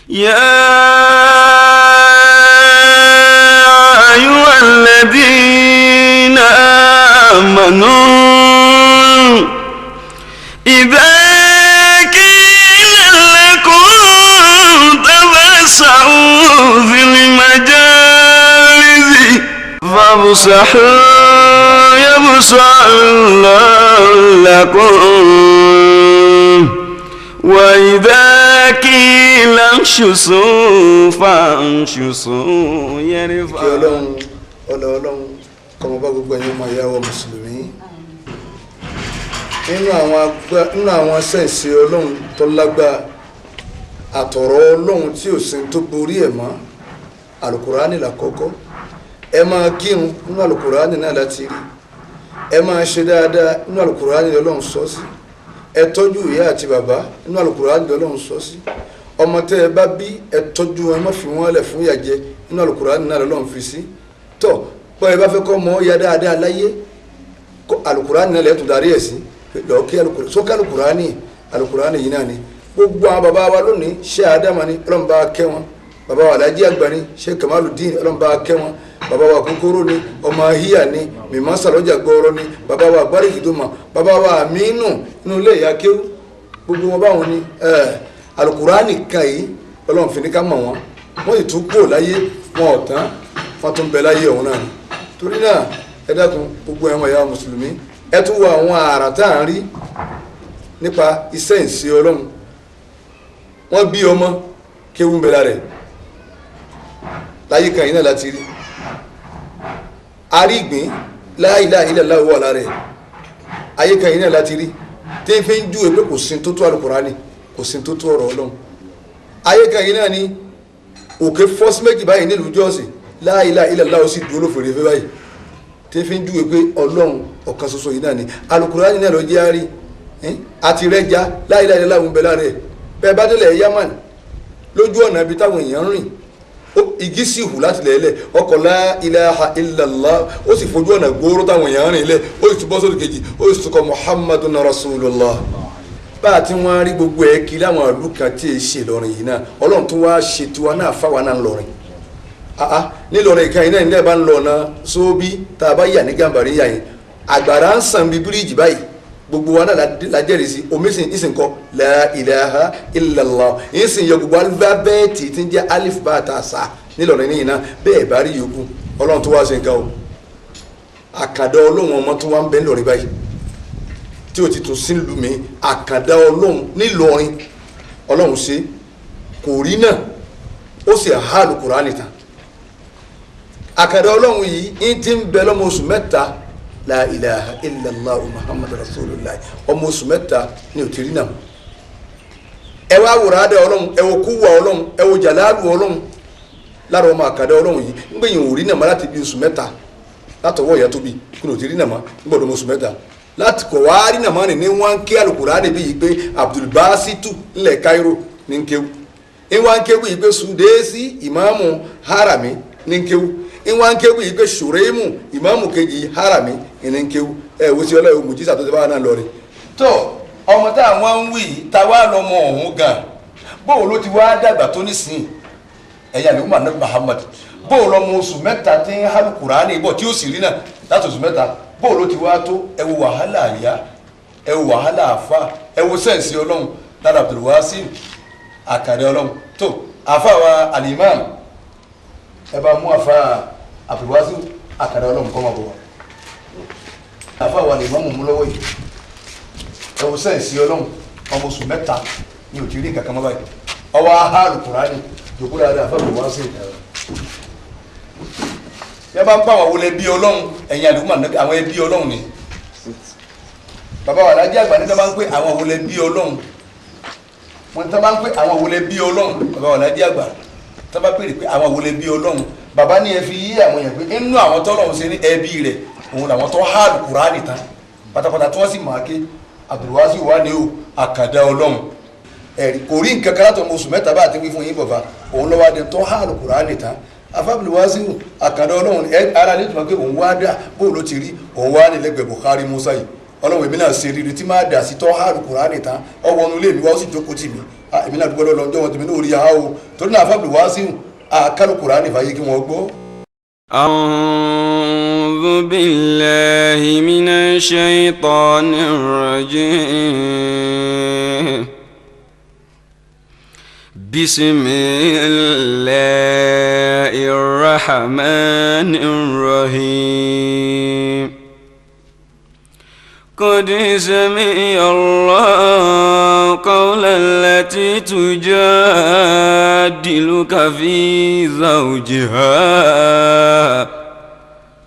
يا أيها الذين آمنوا إذا قيل لكم تفسحوا في المجالس فافسحوا يفسح الله لكم وإذا قيل انشزوا فانشزوا يرفع Kí Ọlọ́run, ọlọ́ Ọlọ́run kọ́mọ bá gbogbo ẹ̀yin ọmọ ìyá wa mùsùlùmí. Nínú àwọn sẹ́ǹsì Ọlọ́run tó lágbára, àtọ̀rọ̀ Ọlọ́run tí ò sí tó borí ẹ̀ mọ́, Alukurani làkọ́kọ́. Ẹ máa kírun, nínú Alukurani náà láti rí. Ẹ máa ṣe dáadáa, nínú Alukurani lọ́lọ́run sọ sí. Ẹ tọ́jú ìyá àti bàbá, nínú Alukurani lọ́lọ́run sọ sí. Ọmọ tẹ́ ẹ bá bí, ẹ tọ́jú wọn, ẹ má fi wọ́n lẹ̀ fún ìyà jẹ, nínú Alukurani náà lọ́lọ́run fi sí. Tọ́ bọ́ ẹ bá fẹ́ kọ́ mọ́ ya dáadáa láyé, kó Alukurani náà lẹ́tùn darí ẹ̀ sí. Lọ́ọ́ kí Alukurani sókè, Alukurani, Alukurani yìí náà ni. Gbogbo àwọn bàbá wa lónìí, ṣé Adama ni, Ọlọ́run bá kẹ́ wọn. Bàbá wa Alhaji àgbà ni, ṣé Kamaludin, Ọlọ́run bá kẹ́ wọn. Bàbá wa Kúkúrú ni, ọmọ híyà ni, mímọ́ sàlọ́jà gbọ́ọ́rọ́ ni, bàbá wa Àgbáríkìdùmọ̀, bàbá wa Aminu inú ilé ìyá kéwú, gbogbo wọn báwọn ni Alukurani kan yìí Ọlọ́run fi ní ká mọ̀ wọn. Wọ́n sì tún kúrò láyé, wọn ò tán, wọ́n tún bẹ láyé ọ̀hún náà ni. Torí náà, ẹ dákun, gbogbo ẹ̀wọ̀n ìyá mùsùlùmí, ẹ tún wo àwọn àrà tá à ń rí nípa iṣẹ́ ìsìn Ọlọ́run. Wọ́n bí ọmọ, kéwú ń bẹ lára ẹ̀. Láyé kan yìí náà láti rí arígbìn, la ilaha illallah wà lára ẹ̀. Ayé kan yìí náà láti rí tí ń fi ń júwe pé kò sí tó tó Alukurani, kò sí tó tó ọ̀rọ̀ Ọlọ́run. Ayé kan yìí náà ni òkè fọ́sí méjì báyìí nílùú Jọ́sì, la ilaha illallah ó sì dúró lófèrèfé báyìí, tí fi ń júwe pé Ọlọ́run ọ̀kan ṣoṣo yìí náà ni. Alukurani náà ló jẹ́ àárí àti rẹ́jà, la ilaha illallah ń bẹ lára ẹ̀. Bẹ́ẹ̀ bá délẹ̀ Yaman, lójú ọ̀nà ibi táwọn èèyàn ń rìn, igi sì hù láti lẹ̀ẹ́lẹ̀, ọkọ̀ la ilaha illallah, ó sì fojú ọ̀nà gbòòrò táwọn èèyàn rìn lẹ̀, ó sì túbọ̀ sórí kejì, ó sì túkọ̀ Muhammadun Rasulullah. Bá a ti wọ́n rí gbogbo ẹ̀ kiri àwọn ìlú kan tí ì ṣe Ìlọrin yìí náà, Ọlọ́run tó wá ṣe tiwa náà fáwa náà ńlọrin. Nílọrin ìka yìí náà, nílẹ̀ bá ń lọ ọ̀nà sóbí, tá a bá yà ní Gàmbàrí yà yìí, àgbàrá ń sàn bí bíríìjì báyìí, gbogbo wa náà la jẹ́rìí sí omi sìn ìsìn kọ la ilaha illallah, ìsìn yọ gbogbo alifábẹ́ẹ̀tì tí ń jẹ́ alif bá ta sa nílọrin níyìn náà. Bẹ́ẹ̀ bá rí yòókù, Ọlọ́run tó wá ṣe nǹkan o. Àkàndá Ọlọ́run ọmọ tó wá ń bẹ ńlọrin báyìí tí o ti tún sí lù mí, àkàndá Ọlọ́run nílọrin, Ọlọ́run ṣe kò rí náà, ó sì há Àlùkùránì tán. Àkàndá Ọlọ́run yìí ń ti ń bẹ lọ́mọ oṣù 3, la ilaha illallah Muhammadu Rasulullah, ọmọ oṣù 3 ni ò ti rí náà. Ẹ wá wòrán adé Ọlọ́run, ẹ wo kúwà Ọlọ́run, ẹ wo jàlálù Ọlọ́run lára ọmọ àkàndá Ọlọ́run yìí. Ń gbẹ̀yìn ò rí náà mọ́ láti bí oṣù 3, látọwọ́ ìyá tó bí kí ni ò ti rí náà mọ́, ń gbọ́dọ̀ ọmọ oṣù 3 láti kọ̀ wá rí náà mọ́ ni wọ́n ń ké Àlùkùránì bí yìí pé Abdulbasitu ńlẹ̀ Cairo ní ń kéwú, ń wá ń kéwú yìí pé Sudesi ìmáàmù Harami ní ń kéwú, ń wá ń kéwú yìí pé Ṣùrẹ́mù ìmáàmù kejì Harami ní ń kéwú. Ẹ wo sí Ọlọ́run mùjísà tó ti bá wà náà lọ rí. Tó ọmọ tá àwọn ń wí yìí, ta wá lọmọ ọ̀hún gan, bóun ló ti wá dàgbà tó nísìnyí? Ẹ̀yà lè wúmọ̀ náà Muhammad, bóun lọmọ oṣù 3 tí ń Àlùkùránì bọ̀ tí ó sì rí náà láti oṣù 3, bóun ló ti wá tó? Ẹ wo wàhálà àyà, ẹ wo wàhálà àfa, ẹ wo sẹ́ǹsì Ọlọ́run lára Abdulwasim àkàrẹ Ọlọ́run. Tó àfa wa alimam, ẹ bá mú àfa Abdulwasim àkàrẹ Ọlọ́run kọ́ máa bọ̀ wá. Àfa wa alimam mú lọ́wọ́ yìí, ẹ wo sẹ́ǹsì Ọlọ́run, ọmọ oṣù 3 ni ò ti rí nǹkan kan mọ́ báyìí, ọwọ́ Àlùkùránì jòkó dáadáa. Àfa Abdulwasim, yẹ bá ń bá àwọn wọlé bí Ọlọ́run, ẹ̀yin àlùmọ̀ àwọn ẹbí Ọlọ́run ni. Bàbá wa Alájí àgbà ní tó bá ń pè àwọn wọlé bí Ọlọ́run, wọn tó bá ń pè àwọn wọlé bí Ọlọ́run, bàbá wa Alájí àgbà tó bá pèrè pé àwọn wọlé bí Ọlọ́run, bàbá ní ẹ fi yí àwọn èèyàn pé inú àwọn tọ́lọ́run ṣe ní ẹbí rẹ̀, òun làwọn tó há Àlùkùránì tán pátápátá tí wọ́n sì máa ké. Abdulwasi wà ní o àkàndá Ọlọ́run, ẹ̀rí kò rí nǹkan kan látọ̀ oṣù 3 bá àti wí fún yín bàbá òun lọ́wọ́ adé tó há Àlùkùránì tán. Abdulwasi àkàndá Ọlọ́run, ẹ ara ní ìtumọ̀ pé òun wá dà, bóun ló ti rí òun wá nílẹ̀gbẹ̀ Bukhari Musa yìí. Ọlọ́run èmi náà ṣe rere tí máa dà sí tọ́ hàrù Kùránì tán ọwọ́ ọ̀nù ilé mi wá ó sì jókòó tì mí. Èmi náà dúpẹ́ lọ́dọ̀ ọjọ́ wọn tèmi náà rí ha o torí náà fábùlù wá sí àkàlù Kùránì fàyè kí wọ́n gbọ́. أعوذ بالله من الشيطان الرجيم بسم الله الرحمن الرحيم قد سمع الله قول التي تجادلك في زوجها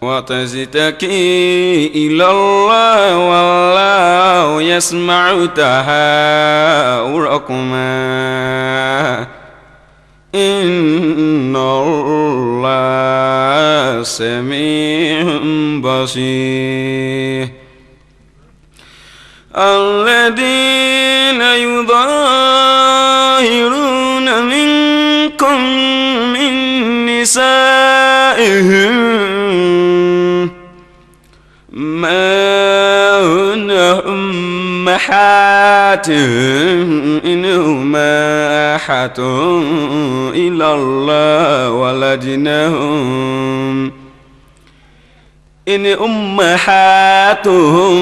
وتشتكي إلى الله والله يسمع تحاوركما إن الله سميع بصير الذين يظاهرون منكم من نسائهم ما هن أمهاتهم إن أمهاتهم إلا الله ولدنهم إن أمهاتهم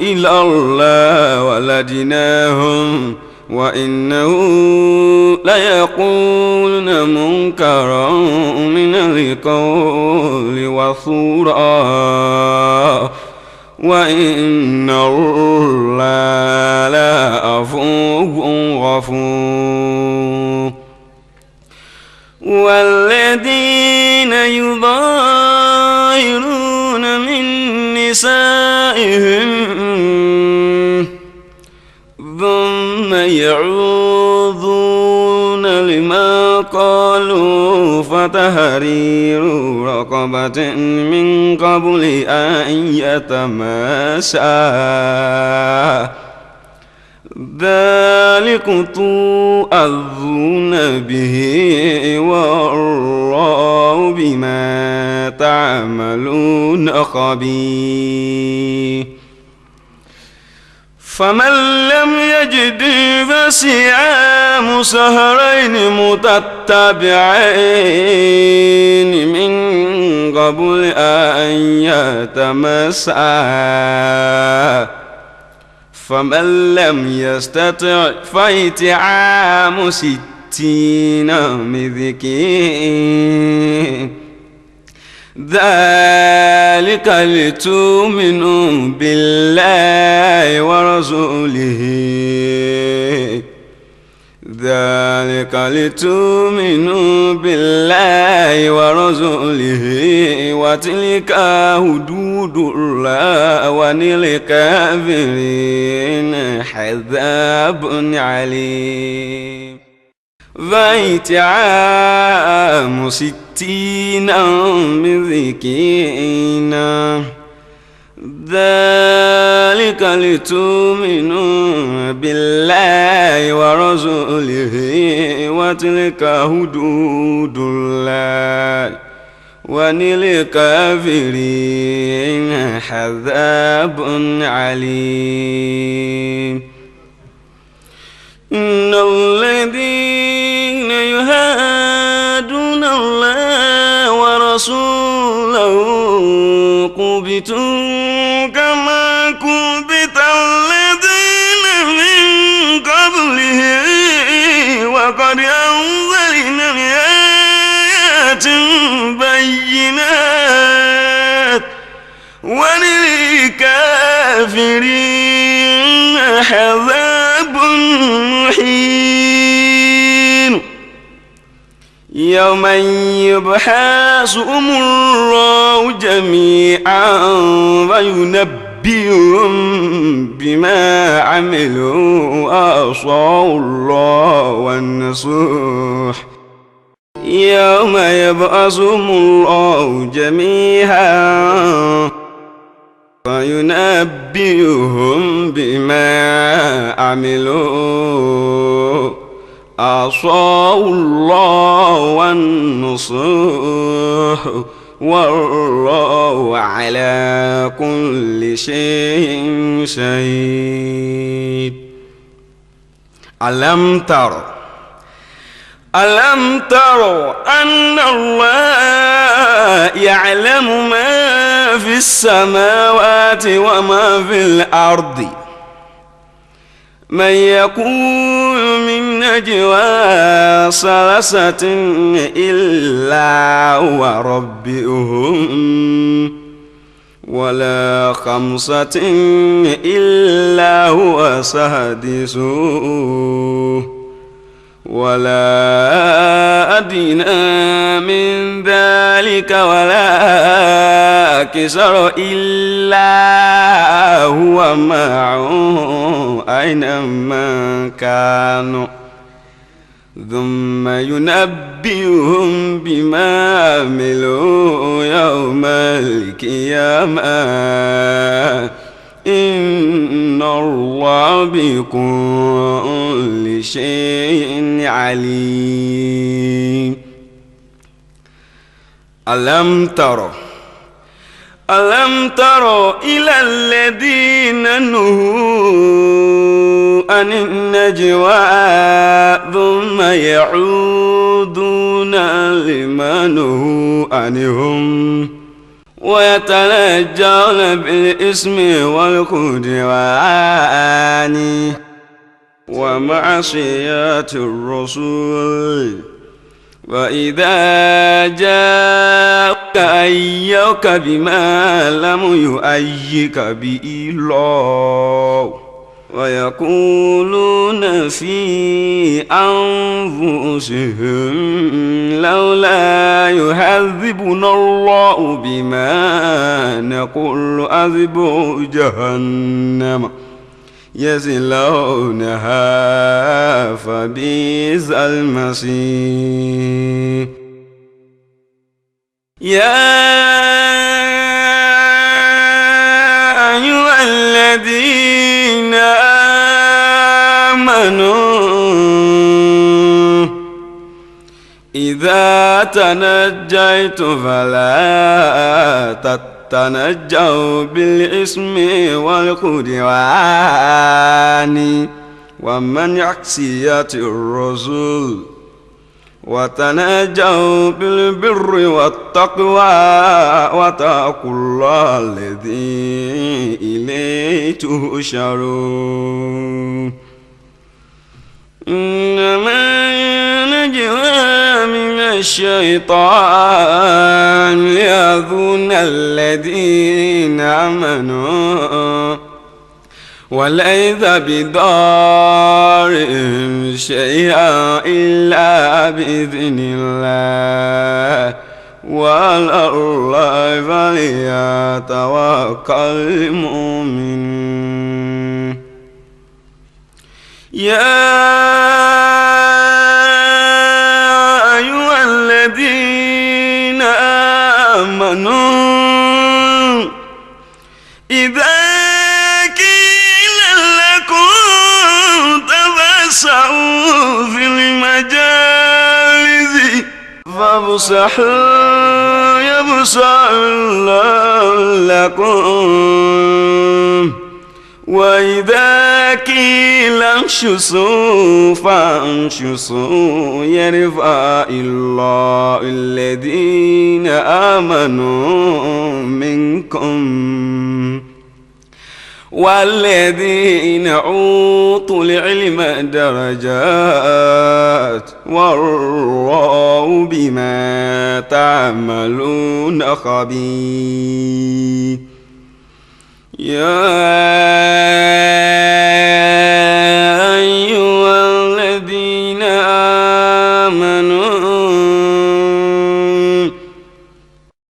إلا الله ولدناهم وإنه ليقولون منكرا من القول وثورا وإن الله لعفو غفور والذين يظاهرون من نسائهم ثم يعوذون لما قالوا فتحرير رقبة من قبل أن يتماسا ذلك تؤذون به والله بما تعملون خبير فمن لم يجد فصيام شهرين متتابعين من قبل أن يتمسا فمن لم يستطع فإطعام 60 مسكين ذلك لتؤمنوا بالله ورسوله ذلك لتؤمنوا بالله ورسوله وتلك حدود الله وللكافرين عذاب عليم فإطعام 60 مسكينا ذلك لتؤمنوا بالله ورسوله وتلك حدود الله وللكافرين عذاب عليم إن الذين يهادون الله ورسوله كبتوا كما كبت الذين من قبلهم وقد أنزلنا آيات بينات وللكافرين عذاب محين يوم يبعثهم الله جميعا وينبئهم بما عملوا أحصاه الله والنصوح يوم يبعثهم الله جميعا وينبئهم بما عملوا أحصاه الله والنصوح والله على كل شيء شهيد. ألم تر أن الله يعلم ما في السماوات وما في الأرض من يكون من نجوى ثلاثة إلا هو ربهم ولا خمسة إلا هو سادسهم ولا أدنى من ذلك ولا أكثر إلا هو معهم أينما كانوا ثم ينبئهم بما عملوا يوم القيامة إن الله بكل شيء عليم. ألم تر إلى الذين نهوا عن النجوى ثم يعودون لما نهوا عنهم ويتناجون بالإثم والعدوان ومعصية الرسول وإذا جاءوك أيوك بما لم يؤيك به الله ويقولون في أنفسهم لولا يعذبنا الله بما نقول عذب جهنم يصلونها فبئس المصير. يا أيها الذين آمنوا إذا تنجيتم فلا تتنجوا بالإثم والعدوان ومن يعصية الرسول وتناجوا بالبر والتقوى واتقوا الله الذي إليه تحشرون. إنما نجوى من الشيطان ليحزن الذين آمنوا وليس بضارهم شيئا إلا بإذن الله وعلى الله فليتوكل المؤمنون. يا أيها الذين آمنوا إذا قيل لكم تفسحوا في المجالس فافسحوا يفسح الله لكم وإذا قيل انشزوا فانشزوا يرفع الله الذين آمنوا منكم والذين أوتوا العلم درجات والله بما تعملون خبير. يا أيها الذين آمنوا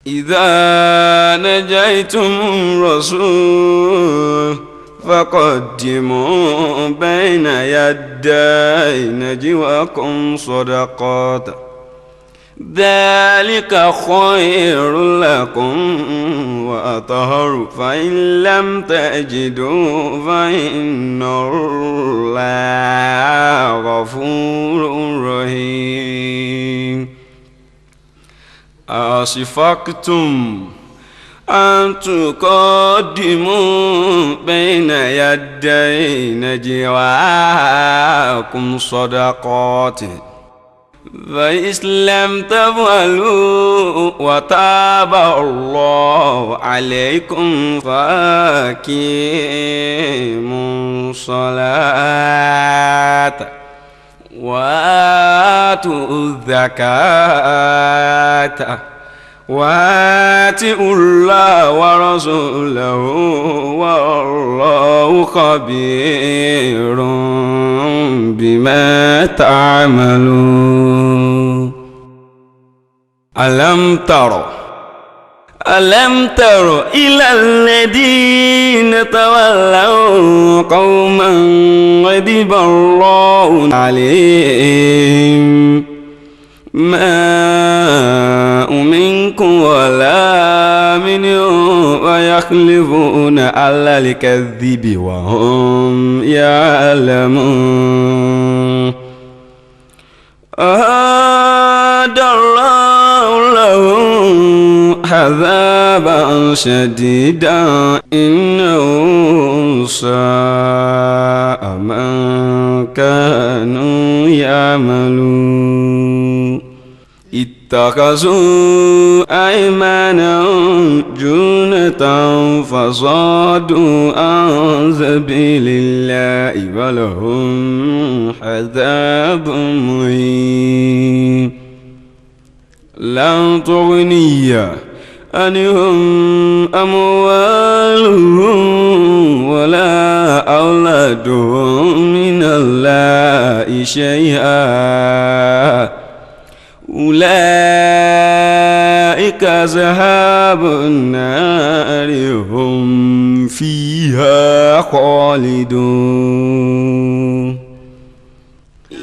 إذا نجيتم الرسول فقدموا بين يدي نجواكم صدقات ذلك خير لكم وأطهر فإن لم تجدوا فإن الله غفور رحيم. أشفقتم أن تقدموا بين يدي نجواكم صدقات فإن لم تفعلوا وتاب الله عليكم فأقيموا الصلاة وآتوا الزكاة وآتوا الله ورسوله والله خبير بما تعملون. ألم تر إلى الذين تولوا قوما غضب الله عليهم ما منكم ولا منهم ويخلفون على الكذب وهم يعلمون. أعد الله لهم عذابا شديدا إنه ساء ما كانوا يعملون. اتخذوا أيمانهم جنة فصدوا عن سبيل الله ولهم عذاب مهين. لن تغني عنهم أموالهم ولا أولادهم من الله شيئا أولئك أصحاب النار هم فيها خالدون.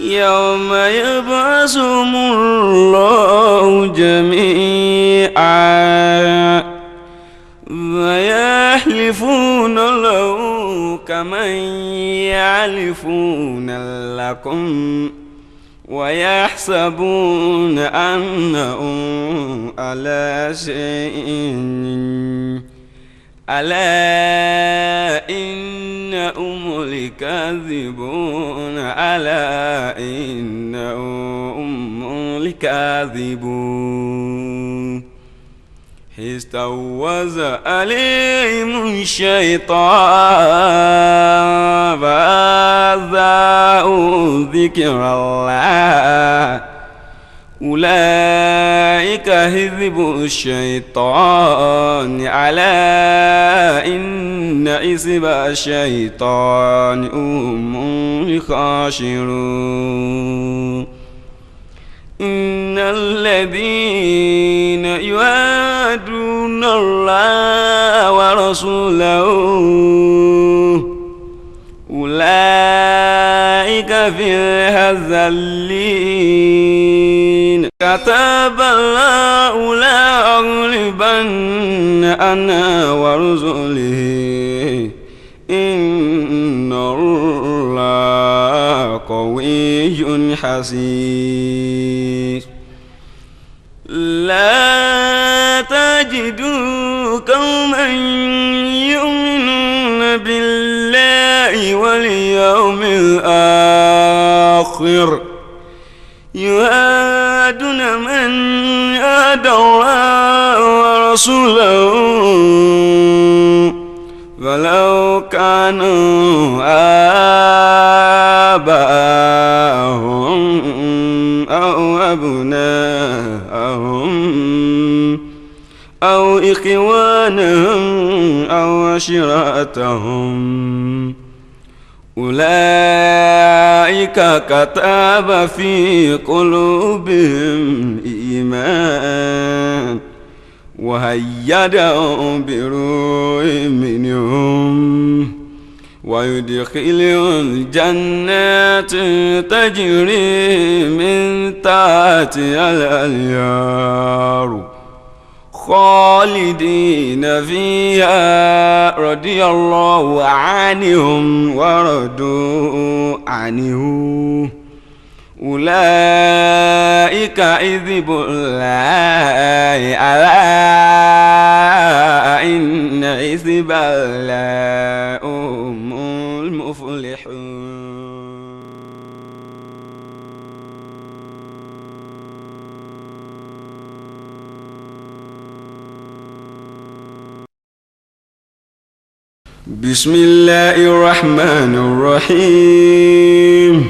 يوم يبعثهم الله جميعا ويحلفون له كما يحلفون لكم ويحسبون أنهم على شيء ألا إنهم الكاذبون ألا إنهم الكاذبون. استحوذ عليهم الشيطان فأنساهم ذكر الله أولئك حزب الشيطان ألا إن حزب الشيطان هم الخاسرون. إن الذين يعادون الله ورسوله أولئك في الأذلين. كتب الله لأغلبن أنا ورسلي إن الله قوي حسيس. لا تجد قوما يؤمنون بالله واليوم الآخر يهادون من عاد الله ورسوله ولو كانوا آباءهم أو أبناءهم أو إخوانهم أو عشيرتهم أولئك كتب في قلوبهم إيمان وهيدهم بروح منهم ويدخلهم الجنات تجري من تحتها الأنهار خالدين فيها رضي الله عنهم ورضوا عنه أولئك حزب الله ألا إن حزب الله هم المفلحون. بسم الله الرحمن الرحيم.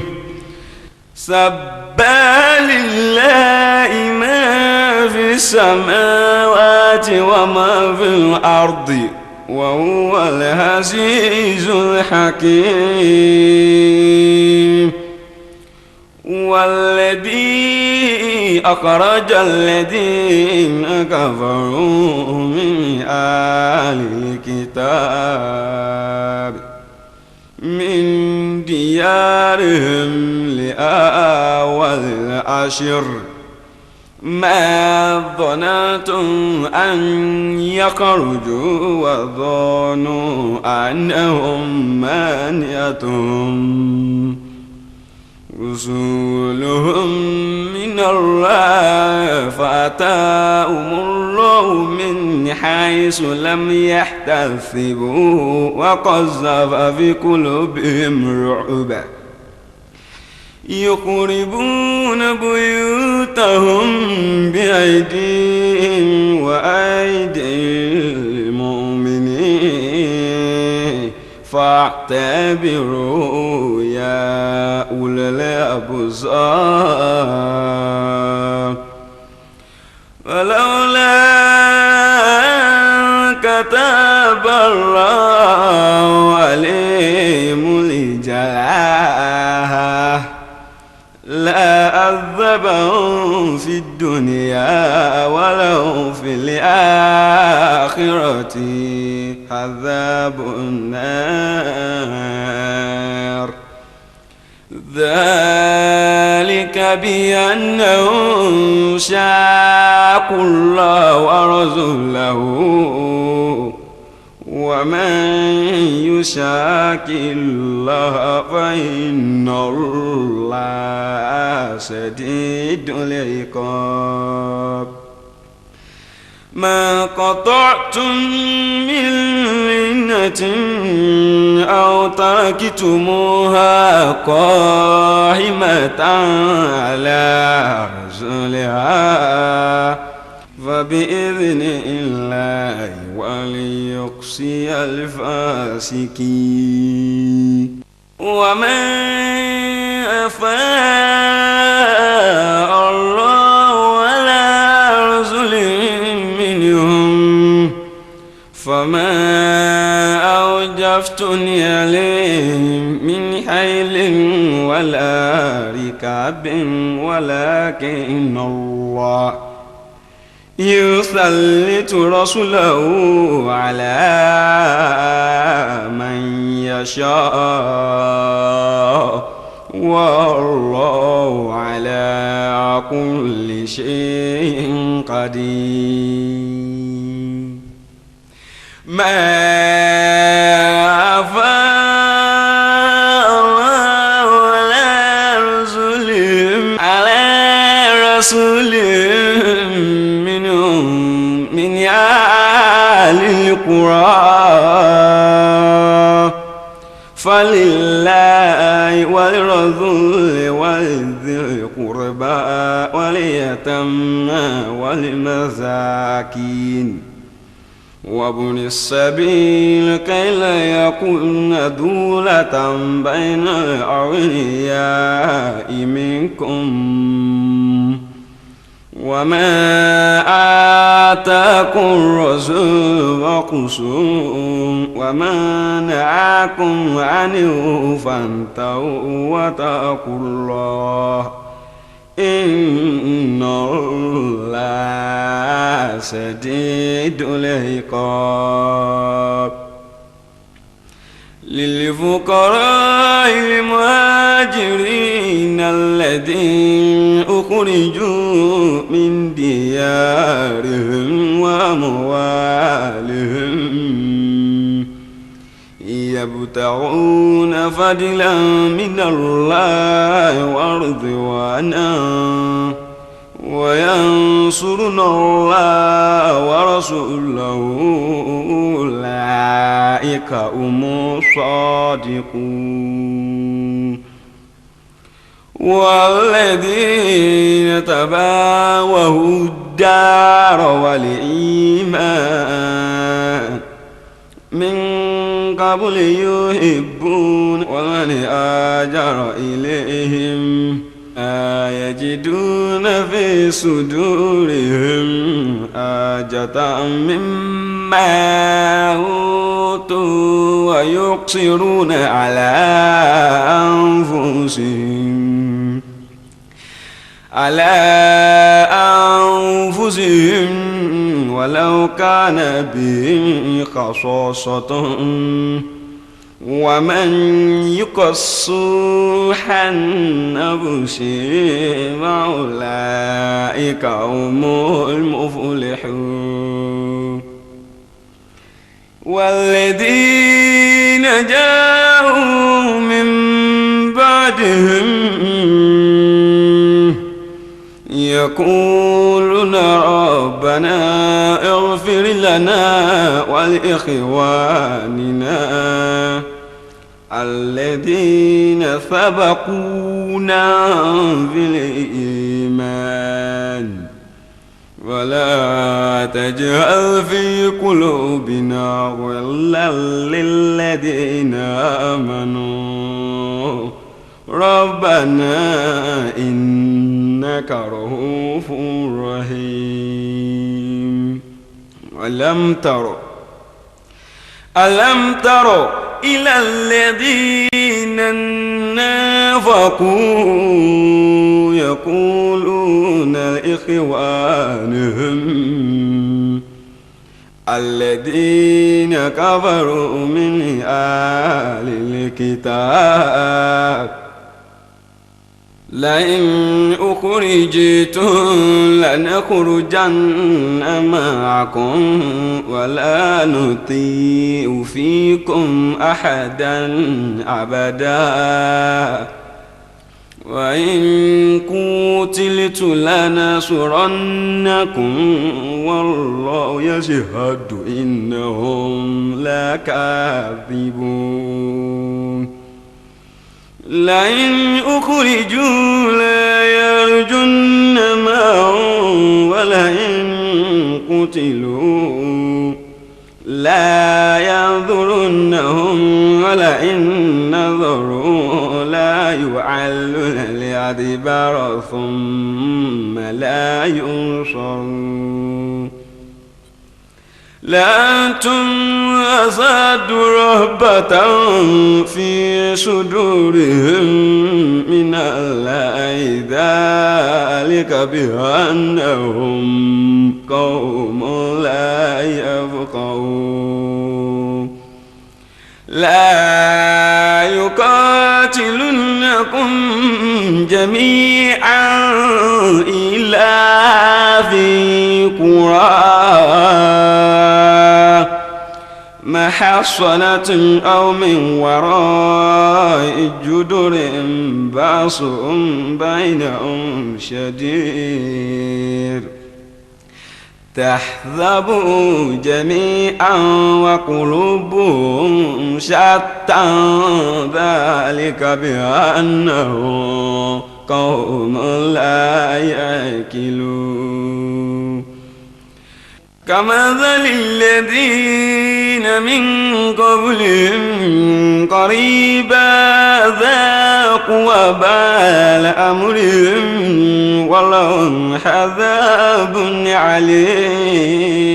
سبح لله ما في السماوات وما في الأرض وهو العزيز الحكيم. والذي أخرج الذين كفروا من أهل الكتاب من ديارهم لأول العشر ما ظننتم أن يخرجوا وظنوا أنهم مانعتهم رسولهم من الله فأتاهم الله من حيث لم يحتسبوا وقذف في قلوبهم رعبا يخربون بيوتهم بأيديهم وأيدي المؤمنين فاعتبروا يا أولي الأبصار. ولولا كتب الله عليهم الجلاء لعذبهم في الدنيا ولهم في الآخرة عذاب النار. ذلك بأنهم شاقوا الله ورسوله ومن يشاق الله فإن الله شديد العقاب. ما قطعتم من لينة أو تركتموها قائمة على رسلها فبإذن الله وليقصي الفاسقين. ومن أفاء الله على رسله منهم فما أوجفتم عليهم من حيل ولا ركاب ولكن الله يسلط رسوله على من يشاء والله على كل شيء قدير. ما أفاء الله على رسولهم منهم من أهل القرى فلله وللرسول ولذي القربى واليتامى والمساكين وابن السبيل كي لا يكون دولة بين الأغنياء منكم وما آتاكم الرسول فخذوه وما نهاكم عنه فانتهوا واتقوا الله إن الله شديد العقاب. للفقراء المهاجرين الذين أخرجوا من ديارهم وأموالهم يبتغون فضلا من الله ورضوانا وينصرون ينصرون الله ورسوله أولئك هم الصادقون. والذين تبوأوا الدار والإيمان من قبل يحبون ومن هاجر إليهم يجدون في صدورهم حاجة مما أوتوا ويقصرون على أنفسهم ولو كان بهم خصاصة ومن يوق شح نفسه فأولئك هم المفلحون. والذين جاءوا من بعدهم يقولون ربنا اغفر لنا ولإخواننا الذين سبقونا بالإيمان ولا تجعل في قلوبنا غلا للذين آمنوا ربنا إنك رؤوف رحيم. ألم تر إلى الذين نافقوا يقولون لإخوانهم الذين كفروا من أهل الكتاب لئن أخرجتم لنخرجن معكم ولا نطيع فيكم أحدا أبدا وإن قتلت لنصرنكم والله يشهد إنهم لكاذبون. لئن أخرجوا لا يرجن معهم ولئن قتلوا لا ينظرنهم ولئن نظروا لا يعلون الأدبار ثم لا ينصرون. لأنتم أشد رهبة في صدورهم من الله ذلك بأنهم قوم لا يفقهون. لا يقاتلنكم جميعا إلا في قرى محصنة أو من وراء جدر بأس بينهم شديد تحسبوا جميعا وقلوبهم شتى ذلك بأنهم قوم لا يعقلون. كمثل الذين من قبلهم قريبا ذاقوا وبال أمرهم ولهم عذاب عليم.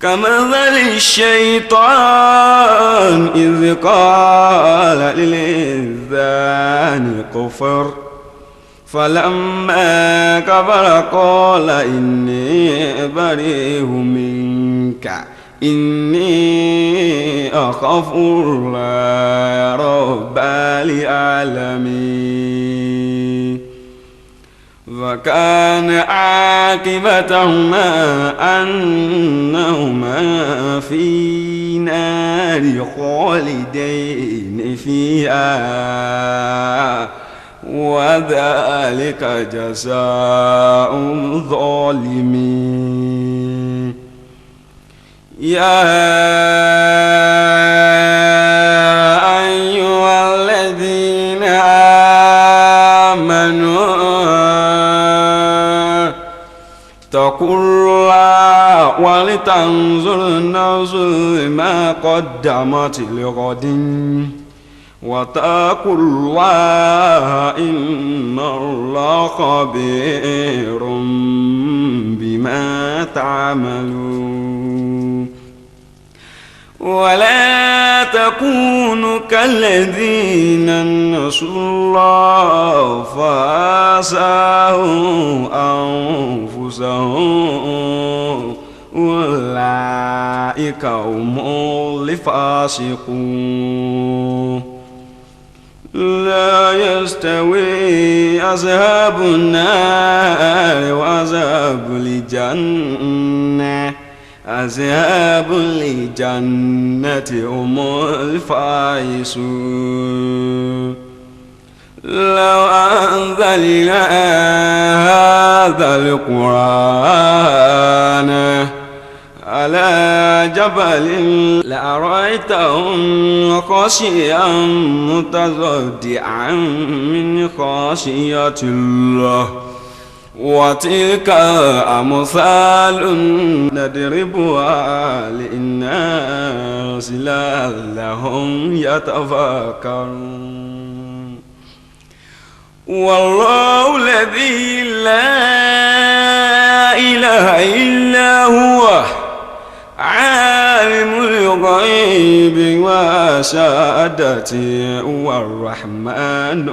كمثل الشيطان إذ قال للإنسان كفر فلما كفر قال إني بريء منك إني أخاف الله رب العالمين. فكان عاقبتهما أنهما في نار خالدين فيها وذلك جزاء الظالمين. يا أيها الذين آمنوا اتقوا الله ولتنظر نفس ما قدمت لغد واتقوا الله إن الله خبير بما تعملون. ولا تكونوا كالذين نسوا الله فأنساهم أنفسهم أولئك هم الفاسقون. لا يستوي أصحاب النار وأصحاب الجنة، أصحاب الجنة هم الفائزون. لو أنزلنا هذا القرآن على جبل لأرأيتهم خاشعا متصدعا من خشية الله. وتلك أمثال نضربها للناس لعلهم يتفكرون. والله الذي لا إله إلا هو عالم الغيب والشهادة هو الرحمن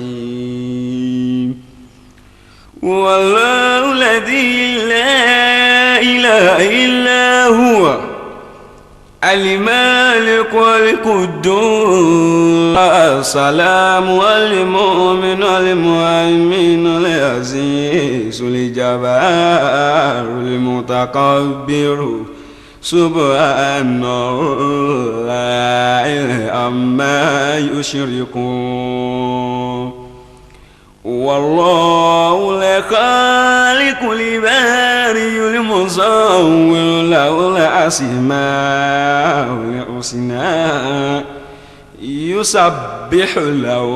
الرحيم. والله الذي لا إله إلا هو المالك القدوس السلام المؤمن المهيمن العزيز الجبار المتكبر سبحان الله عما يشركون. والله الخالق البارئ المصور له الأسماء الحسنى يسبح له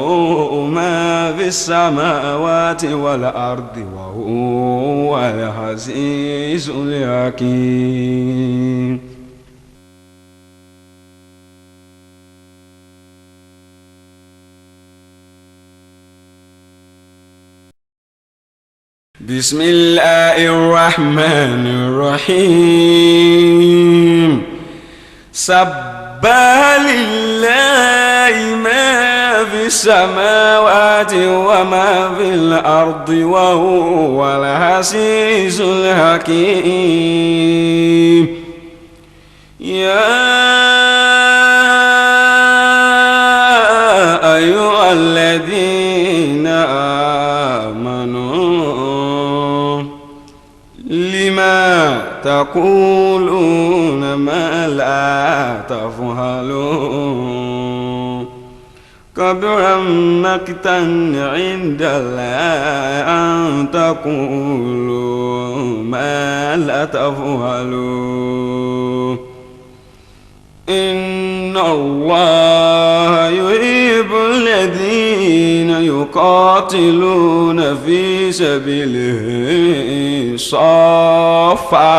ما في السماوات والأرض وهو العزيز الحكيم. بسم الله الرحمن الرحيم. سبح لله ما في السماوات وما في الأرض وهو العزيز الحكيم. يا أيها الذين آمنوا لما تقولون ما لا تفعلون. كبر مقتا عند الله أن تقولوا ما لا تفعلون. إن الله يحب الذين يقاتلون في سبيله صفا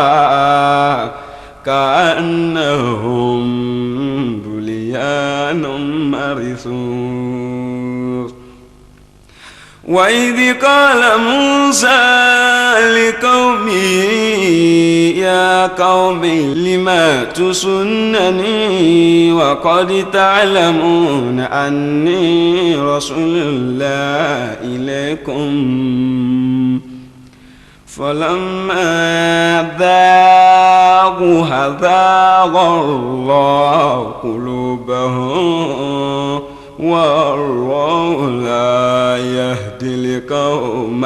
كأنهم بنيان مرصوص. وإذ قال موسى لقومه يا قوم لم تسنني وقد تعلمون أني رسول الله إليكم. فلما ذاقوا أذاق الله قلوبهم والله لا يهدي القوم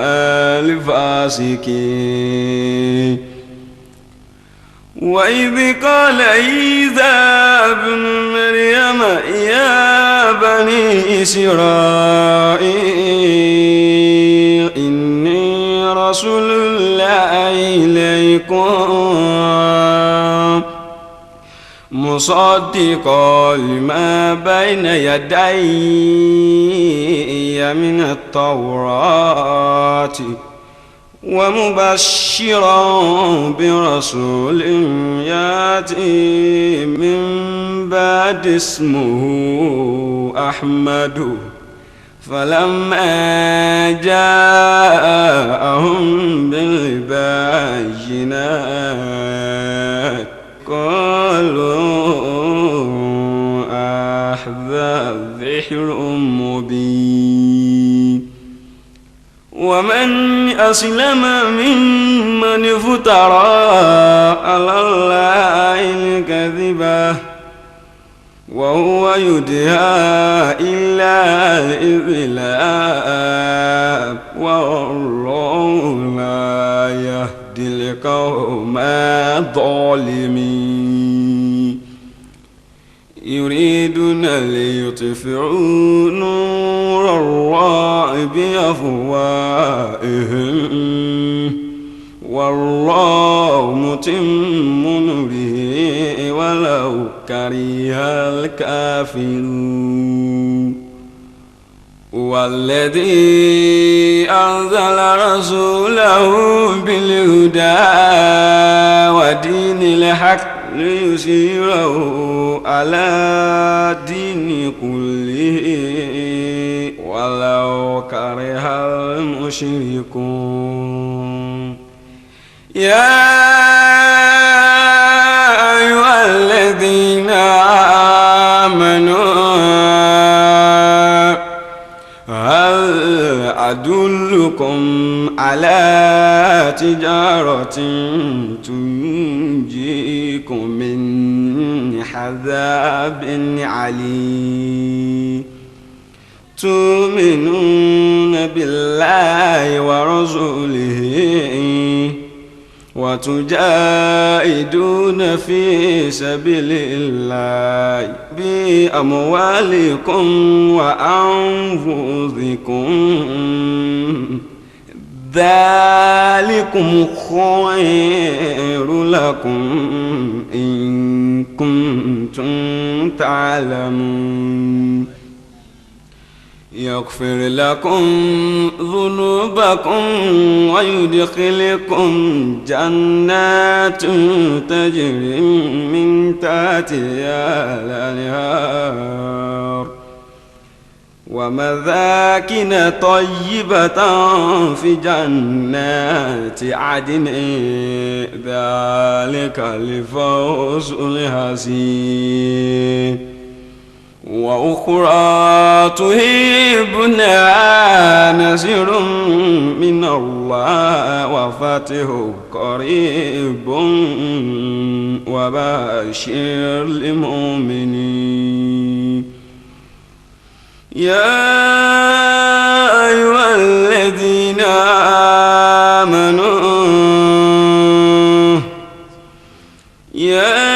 الفاسقين. وإذ قال عيسى ابن مريم يا بني إسرائيل إني رسول الله إليكم مصدقا لما بين يدي من التوراة ومبشرا برسول يأتي من بعد اسمه أحمد فلما جاءهم بالبينات قالوا هذا سحر مبين. ومن أسلم ممن افترى على الله الكذب وهو يدعى إلى الإسلام والله لا يهدي القوم الظالمين. يريدون ليطفئوا نور الله بأفواههم والله متم نوره ولو كره الكافرون. والذي أنزل رسوله بالهدى ودين الحق ليظهره على الدين كله ولو كره المشركون. يا أيها الذين آمنوا هل أدلكم على تجارة تنجيكم من عذاب أليم؟ تؤمنون بالله ورسوله وتجاهدون في سبيل الله بأموالكم وأنفسكم ذلكم خير لكم إن كنتم تعلمون. يغفر لكم ذنوبكم ويدخلكم جنات تجري من تحتها الأنهار ومساكن طيبة في جنات عدن ذلك الفوز العظيم. وأخرى تحبونها نصر من الله وفتح قريب وبشر المؤمنين. يا أيها الذين آمنوا يا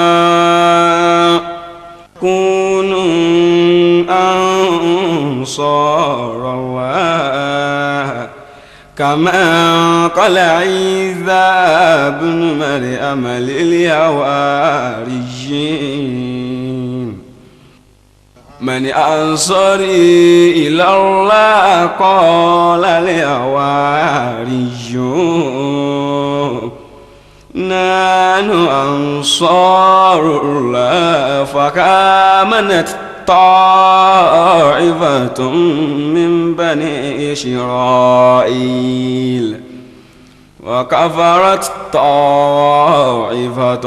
آمنوا كونوا أنصار الله كما قال عيسى ابن مريم للحواريين من أنصاري إلى الله قال الحواريون نحن أنصار الله. فآمنت طائفة من بني إسرائيل وكفرت طائفة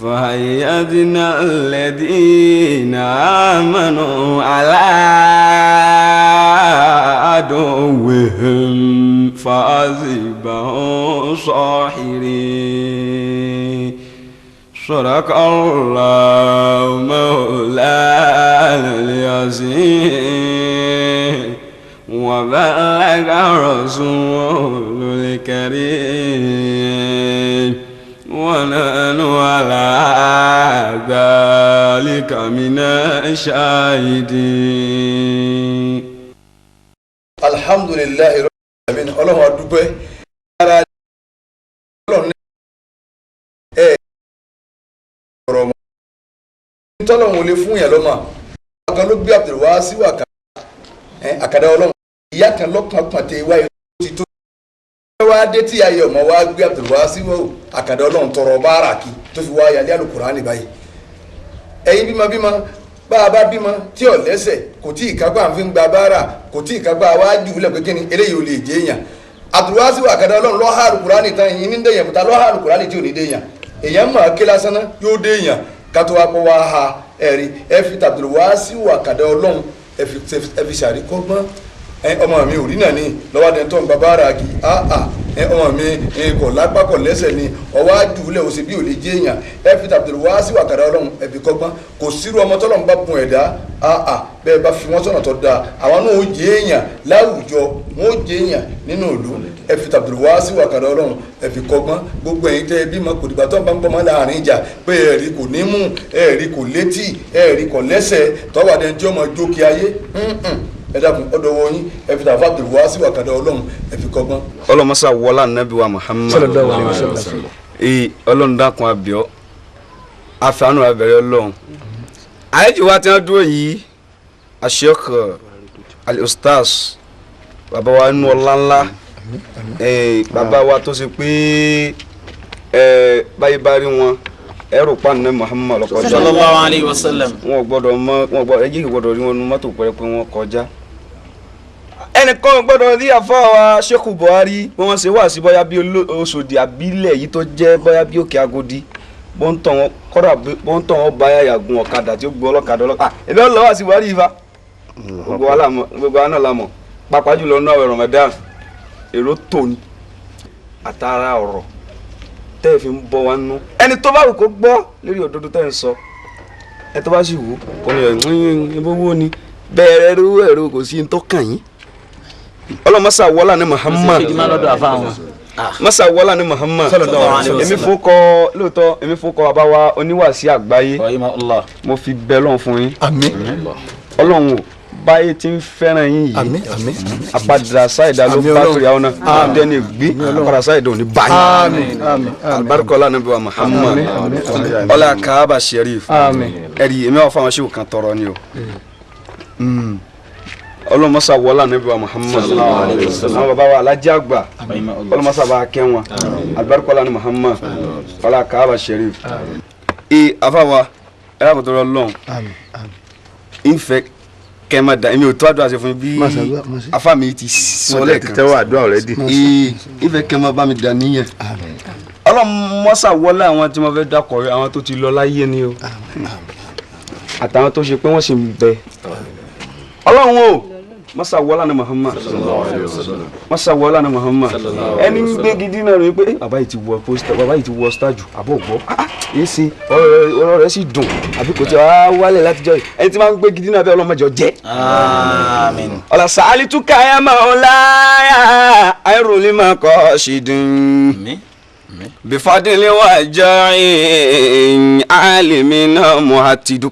فأيدنا الذين آمنوا على عدوهم فأصبحوا صاهرين. صدق الله مولانا العظيم وبلغ رسول الكريم ونحن على ذلك من الشاهدين. Alhamdulillahi rabbil alamin. Ọlọ́run adúpẹ́ ara ọlọ́run ní ẹ ọ̀rọ̀ mọ́ tọ́lọ́run ò lè fún yẹn lọ́mọ kan ló gbé Abdulwasiu àkàdá ọlọ́run ìyá kan lọ́kàn kan tẹ wáyé ti tó wá dé tí ayé ọmọ wa gbé Abdulwasiu àkàdá ọlọ́run tọrọ báárà kí tó fi wá yálé Al-Kùránì báyìí. Ẹ̀yin bímọ bímọ bá a bá bímọ tí ò lẹ́sẹ̀ kò tí ì kápá àfi ń gba báárà kò tí ì kápá wá jù ú lẹ̀ pé kíni eléyìí ò lè jẹ́ èèyàn. Abdulwasiu àkàdá ọlọ́run lọ́ha Al-Kùránì tán yìí ní dẹ̀yàn kúta lọ́ha Al-Kùránì tí ò ní dẹ̀yàn èèyàn mọ̀ ké lásán náà yóò dẹ̀yàn kátó wá pọ̀ wá ha ẹ̀rí ẹ fi Abdulwasiu àkàdá ọlọ́run ẹ fi ṣàríkọ́gbọ́n. Ọmọ mi ò rí náà ní lọ́wọ́ adé tó ń gba báárà kí áà ọmọ mi kò lápá kò lẹ́sẹ̀ ni ọwọ́ àjùlẹ̀ òsì bí ò lè jẹ́ èèyàn. Ẹ fi Abdulwasiu àkàdá ọlọ́run ẹ fi kọ́gbọ́n. Kò sírú ọmọ tọ́lọ́run bá bùn ẹ̀dá áà bẹ́ẹ̀ bá fi wọ́n sọ̀nà tó dáa àwọn náà ó jẹ́ èèyàn láwùjọ wọ́n ó jẹ́ èèyàn nínú ìlú. Ẹ fi Abdulwasiu àkàdá ọlọ́run ẹ fi kọ́gbọ́n. Gbogbo ẹ̀yin tẹ́ ẹ bímọ kò dìgbà tó ń bá ń bọ́mọ láàrin ìjà pé ẹ̀rí kò ní mú ẹ̀rí kò létí ẹ̀rí kò lẹ́sẹ̀ tọ́wọ́ adé tí ọmọ jókè ayé ẹ dákun ọ̀dọ̀ wọ yín ẹ fi tàfà Abdulwasiu àkàdá ọlọ́run ẹ fi kọ́gbọ́n. Ọlọmọsá wọlá nàbí wa Muhammad sallallahu alaihi wasallam. Ee Ọlọ́run dákun abíọ́ àfààní abẹ̀rẹ̀ Ọlọ́run àyèjì wa tí wọ́n dúró yìí Sheikh Al-Ustaz bàbá wa nínú ọlá ńlá bàbá wa tó ṣe pé báyìí bá rí wọn ẹrù pa ní Muhammad lọkọjá sallallahu alayhi wa sallam. Wọn ò gbọ́dọ̀ mọ wọn ò gbọ́dọ̀ ẹjẹ gbọ́dọ̀ rí wọn nu mọ́tò pẹrẹ pé wọn kọjá. Ẹnìkan gbọ́dọ̀ rí àfáà Sheikh Buhari bí wọ́n ṣe wá sí bóyá bí Òṣòdì àbílẹ̀ yìí tó jẹ́ bóyá bí Òkè Agodi bó ń tàn wọ́n kọ́dà bó ń tàn wọ́n bá yàgùn ọ̀kadà tí ó gbọ́ ọlọ́kadà ọlọ́kadà ẹ̀bí ọlọ́wà sí Buhari ifá gbogbo wa náà la mọ̀ pàápàá jùlọ nínú àwẹ̀ Ramadan èrò tòní àtàrà ọ̀rọ̀ tẹ́ ẹ fi ń bọ́ wa nú ẹni tó bá wù kó gbọ́ lórí òdodo tẹ́ ẹ ń sọ ẹ tó bá sì wù kó ní ẹ̀ ẹ̀ ni bẹ́ẹ̀rẹ̀ rú ẹ̀rọ kò sí ní tó kàn yín. Ọlọ́mọsá wọlá ní Muhammad masa wọlá ní Muhammad. Èmi fún kọ lóòótọ́ èmi fún kọ bàbá wa oníwàásí àgbáyé mo fi bẹ lọ́n fún yín. Àmín. Ọlọ́run o báyé tí ń fẹ́ràn yín yìí àmín àmín àpadà sáìdá ló bá torí àwọn náà dẹ́ni gbé àpadà sáìdá ò ní báyìí. Àmín àmín alibarika ọlá níbi wa Muhammad ọlá Kaaba Sherif ẹ̀rí èmi wà fún àwọn ṣéwù kan tọrọ ni o. Ọlọ́mọsá wọlá níbi wa Muhammad àwọn bàbá wa alájí àgbà ọlọ́mọsá bá kẹ́ wọn alibarika ọlá ní Muhammad ọlá Kaaba Sherif. Ee afa ẹ yà kó tọrọ lọ́n ìfẹ́ kẹ́ ma da èmi ò tó àdúrà ṣe fún mi bí afa mi ti sọ lẹ́ẹ̀kan tẹ́wọ́ àdúrà already. Ee ìfẹ́ kẹ́ ma bá mi dà níyẹn. Ọlọ́mọsá wọlé àwọn tí wọ́n fẹ́ dákọ̀ rẹ àwọn tó ti lọ láyé ni o àtàwọn tó ṣe pé wọ́n sì ń bẹ. Ọlọ́run o masa wọlá ni Muhammad masa wọlá ni Muhammad ẹni ń gbé gidi náà rí pé bàbá yìí ti wọ pósítà bàbá yìí ti wọ sítájù àbọ̀ gbọ́ yìí sí ọ̀rọ̀ rẹ̀ sì dùn àbí kò tí a wálẹ̀ látijọ́ yìí ẹni tí máa ń gbé gidi náà bẹ́ẹ̀ ọlọ́mọdé jẹ́. Àmín. Ọ̀là sàálì tún káyà máa ń láyà àìròlé máa kọ́ ṣì dùn. Bifadili wa jẹ́ alimina muhatidu.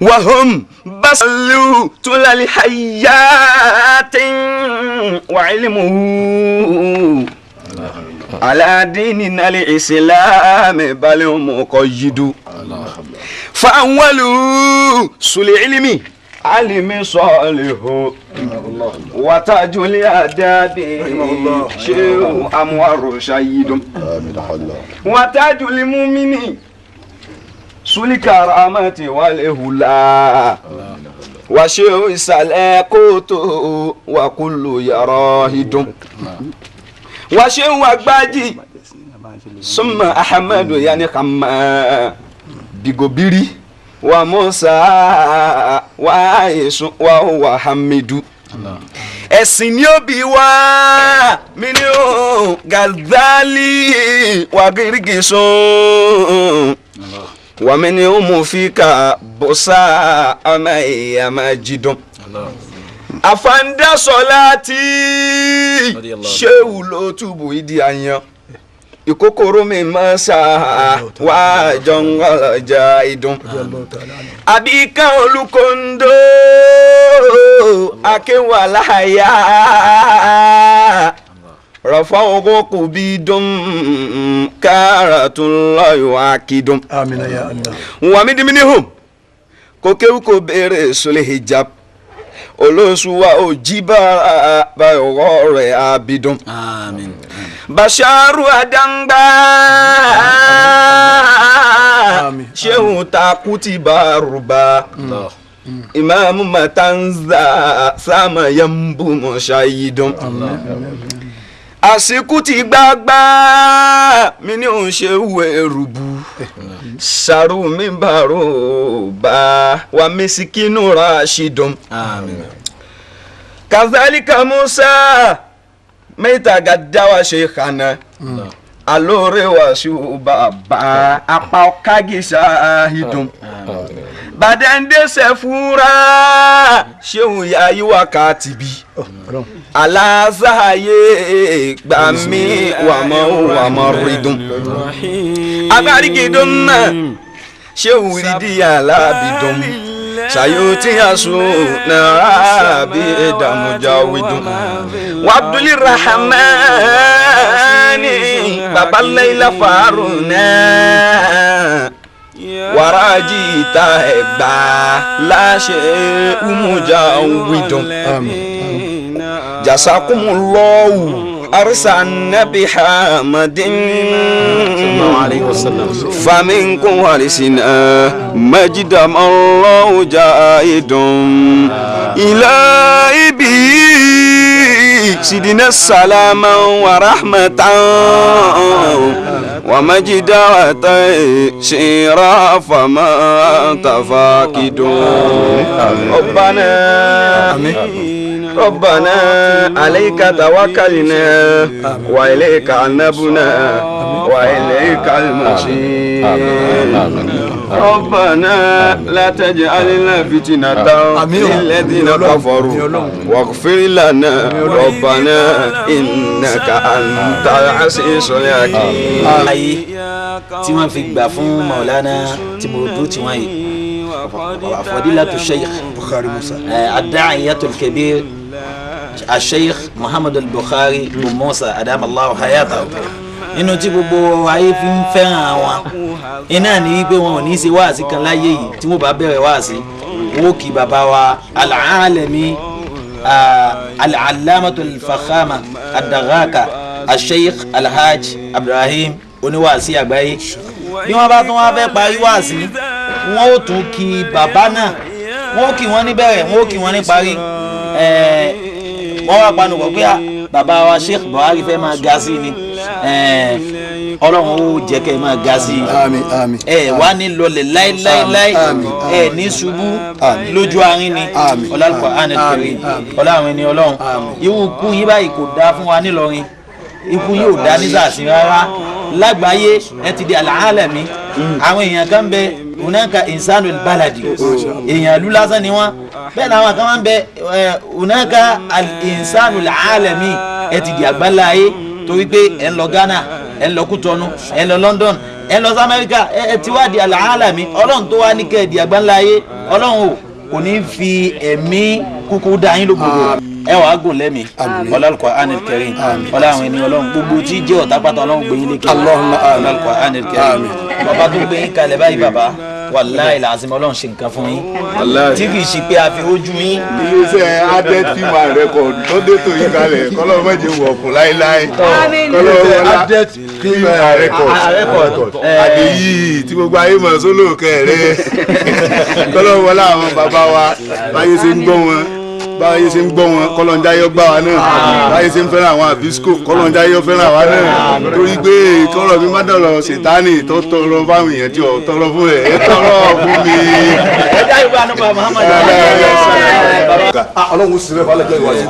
وهم بسلوا طول الحياة وعلمه على ديننا الإسلام بل هم مقيد فأول سل علمي علم صالح وتاج الأداب شيخ أموار شهيد وتاج المؤمن sulikarama wale hula wàṣẹ ìsàlẹ̀ kóòtò wàkúlù yàrá ìdùn wàṣẹ wàgbájì sọmọ ahamadu yanni kama bigobiri wa musa wa yesu wa wa hamidu Ẹ̀sìn ni ó bí wá mi ní ó Gazali wà gírígì sùn wà mí ní ó mú fi ka bọ́sà ọmọ ìyá máa jí dùn. Àfàǹdàsọ̀lá tí ṣéwù ló túbù ìdí àyàn ìkókòrò mi máa ṣá wá jọ̀ǹgọ̀lọ̀jà ìdùn. Àbíkán olùkóńdó akéwàláyà rọ̀fọ́ ogun kò bí dùn káratúnlọ́yọ̀ akídùn. Amina ya Allah. Wàmí dimini hùm kò kéwù kò béèrè sólè hijab olóṣùwà òjì bára báyọ̀ rẹ̀ abidun. Àmín. Basharu Adangba Àmín. Shehu Takuti Baruba Imam Matanza Sama Yambu Mushayidun. Àsìkò ti gbágbá mi ní òun ṣe wú ẹrùbù sàrù mi bàrò bá wa mísíkínú rashidun. Àmín. Kazalika Musa mẹ́ta gàdáwà ṣe xana alóore wa sí bàbá apá ọ̀kágìsà ìdùn bàdẹ́ndẹ́sẹ̀ fúnra ṣéun ya yíwá ká tìbí aláṣàyè gbàmí wàmọ́ wàmọ́ rídùn agbárígidùn náà ṣéun rídìí alábìdùn sayoti asu náírà bí ìdààmújà wídùn wàbdùlí rahamani babaláyìlá faruna wàràjì ìta ẹgbà láṣẹ umujà wídùn jasakumullahu arsa nabi hamadin Sallallahu alayhi wa sallam. faminkum warisina majidam allahu jaidun ila ibi sidina salama wa rahmatan wa majida wa taysira fama tafakidun rabbana ربنا عليك توكلنا وإليك أنبنا وإليك المصير ربنا لا تجعلنا فتنة للذين كفروا واغفر لنا ربنا إنك أنت العزيز الحكيم. Ayé tí wọ́n fi gbà fún Maulana tí mo dúró tí wọ́n yìí Fadilatu Sheikh Bukhari Musa. Ad-Da'iyatul Kabir Sheikh Muhammad al-Bukhari bin Musa adamallahu hayatahu. Nínú tí gbogbo ayé fi ń fẹ́ràn wọn iná ní wípé wọn ò ní í ṣe wáàsí kan láyé yìí tí wọ́n bá bẹ̀rẹ̀ wáàsí wọn ò kí bàbá wa al-alami al-allamatul fakhama ad-daghaka Sheikh Alhaj Ibrahim oníwàásí àgbáyé. Bí wọ́n bá tún wá fẹ́ parí wáàsí wọn ò tún kí bàbá náà, wọn ò kí wọn níbẹ̀rẹ̀, wọn ò kí wọn ní parí. Wọ́n wá panu pọ̀ pé bàbá wa Sheikh Buhari fẹ́ máa ga sí ni. Ọlọ́run ó jẹ́ kẹ́ ẹ máa ga sí i. Àmín àmín. Ẹ wá ní lọlẹ̀ láíláíláí, Àmín. ẹ ní ṣubú Àmín. lójú arin ni. Àmín. Ọlọ́run ànàkiri Àmín. Àmín. ọlọ́run ẹni ọlọ́run. Àmín. Irú ikú yín báyìí kò dáa fún wa nílọrin, ikú yín ò dáa nísàsí rárá lágbàáyé. Ẹ ti di àlàálẹ̀mí. Àwọn èèyàn kan bẹ unaka insanu baladi, èèyàn ìlú lásán ni wọn. Bẹ́ẹ̀ ni àwọn kan máa ń bẹ unaka insanu alami. Ẹ ti di àgbáláyé torí pé ẹ ń lọ Ghana, ẹ ń lọ Kútọnu, ẹ ń lọ London, ẹ ń lọ sí Amẹ́ríkà. Ẹ ti wá di àlàálẹ̀mí. Ọlọ́run tó wá ní kẹ́ ẹ di àgbáláyé, Ọlọ́run o kò ní fi ẹ̀mí kúkú dá yín lógbòdò, ẹ wàá gùn lẹ́mí. Ọlọ́run Qur'anil Karim, ọlọ́run ẹni ọlọ́run gbogbo tí jẹ́ ọ̀tá pátá ọlọ́run gbé yín lékè. Allahumma àmín. Ọlọ́run Qur'anil Karim. Bàbá tó gbé yín kalẹ̀ báyìí, bàbá wàláhì làásìmọ́ ọlọ́run ṣe nǹkan fún yín tí kì í ṣe pé a fi ojú yín. Iléeṣẹ́ Adet Film and Record tó dé tó yí kalẹ̀ kọ́lọ́ méje wọ̀kùn láéláé. Kọ́lọ́ wọlá Adet Film and Record àdéyí tí gbogbo ayé mọ̀ sólò kẹrẹ kọ́lọ́ wọlá àwọn bàbá wa báyé ṣe ń gbọ́ wọn. Báyé ṣe ń gbọ́ wọn, kọ́lọ́njáyọ́ gbá wa náà. Báyé ṣe ń fẹ́ràn àwọn àbísíkò, kọ́lọ́njáyọ́ fẹ́ràn wa náà. Torí pé kọ́rọ̀ mi má dọ̀rọ̀ ṣètánì tó tọrọ fáwọn èèyàn tí ò tọrọ fún ẹ̀ ẹ tọrọ fún mi. Ẹ já ìwé ànúbà Muhammad. Ah, Ọlọ́run ó sì rẹ̀ falẹ̀ jẹ́ ìwádìí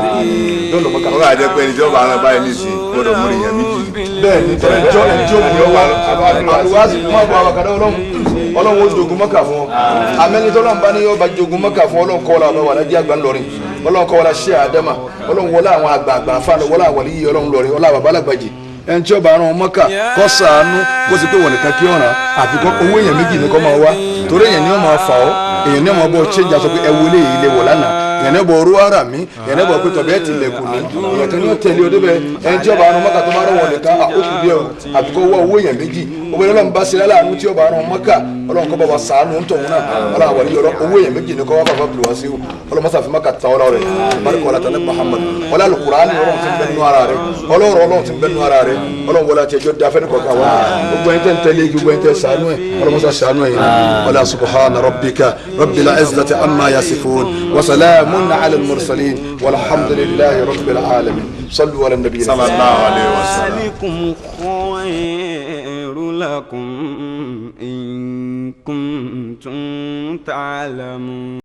yóò lọ mọ́kà. Ọ̀rọ̀ àjẹpẹ́ ẹni tí ó bá ara báyìí nísìnyí gbọ́dọ̀ mú èèyàn méjì. Bẹ́ẹ̀ ni, tọ́lá ẹjọ́ ẹjọ́ òkú lọ́wọ́ àlùwàsí má bọ̀ àwọn àkàdá. Ọlọ́run, Ọlọ́run ó jogun mọ́kà fún ọ. Àmẹ́ni tọ́lọ́run bá ní yóò bá jogun mọ́kà fún, Ọlọ́run kọ́ wọlé àwọn alájí àgbà ńlọrin, Ọlọ́run kọ́ wọlé ṣé àdámà, Ọlọ́run wọlé àwọn àgbààgbà fáànù, wọlé àwọn wàlíyí Ọlọ́run lọrin, wọlé àwọn babalágbàjì. Ẹni tí ó bá rán mọ́kà, kó ṣàánú, kó sì pé wọ̀n nìkan kí ọ̀ràn àfi kọ́ owó èèyàn méjì ní kó máa wá, torí èèyàn ni ó máa fà ọ́, èèyàn ni ó máa bọ́ change aṣọ pé ẹ wọlé yìí lè wọ̀ lánàá, èèyàn ní bọ̀ orú ara mi, èèyàn ní bọ̀ pé tọ̀bẹ́ ti lẹ̀kùn ní, èèyàn kan ní ó tẹ̀lé ọdẹ bẹ́ẹ̀. Ẹni tí ó bá rán mọ́kà, tó bá rán wọn nìkan, àkókò díẹ̀ o, àfi kó wá owó èèyàn méjì. Owó Ọlọ́run bá ṣe láàánú tí ó bá rán mọ́kà, Ọlọ́run kọ́ bá wa sàánú ń tọ̀hún náà. Ọlọ́run àwọn ìyọ̀rọ̀ owó èèyàn méjì ní kọ́ wá bàbá bìlú wá sí o. Ọlọ́run mọ́sá fi mọ́kà ta ọlọ́ rẹ̀ barika ọlá tani Muhammad ọlá Alukurani. Ọlọ́run ti ń bẹ nínú ara rẹ̀, Ọlọ́run, Ọlọ́run ti ń bẹ nínú ara rẹ̀. Ọlọ́run wọlé àti ẹjọ́ dáfẹ́ ní kọ̀ọ̀kan wa. Gbogbo ẹni tẹ́ ń tẹ́lẹ̀, gbogbo ẹni tẹ́ sànú ẹ̀, Ọlọ́run mọ́sá sànú ẹ̀ yìí. Ọlá subhana rabbika rabbil izzati amma yasifun wa salamun ala al-mursalin walhamdulillahi rabbil alamin. Sallu ala nabiyyi. Sallallahu alayhi wa sallam. ذلكم خير لكم إن كنتم تعلمون.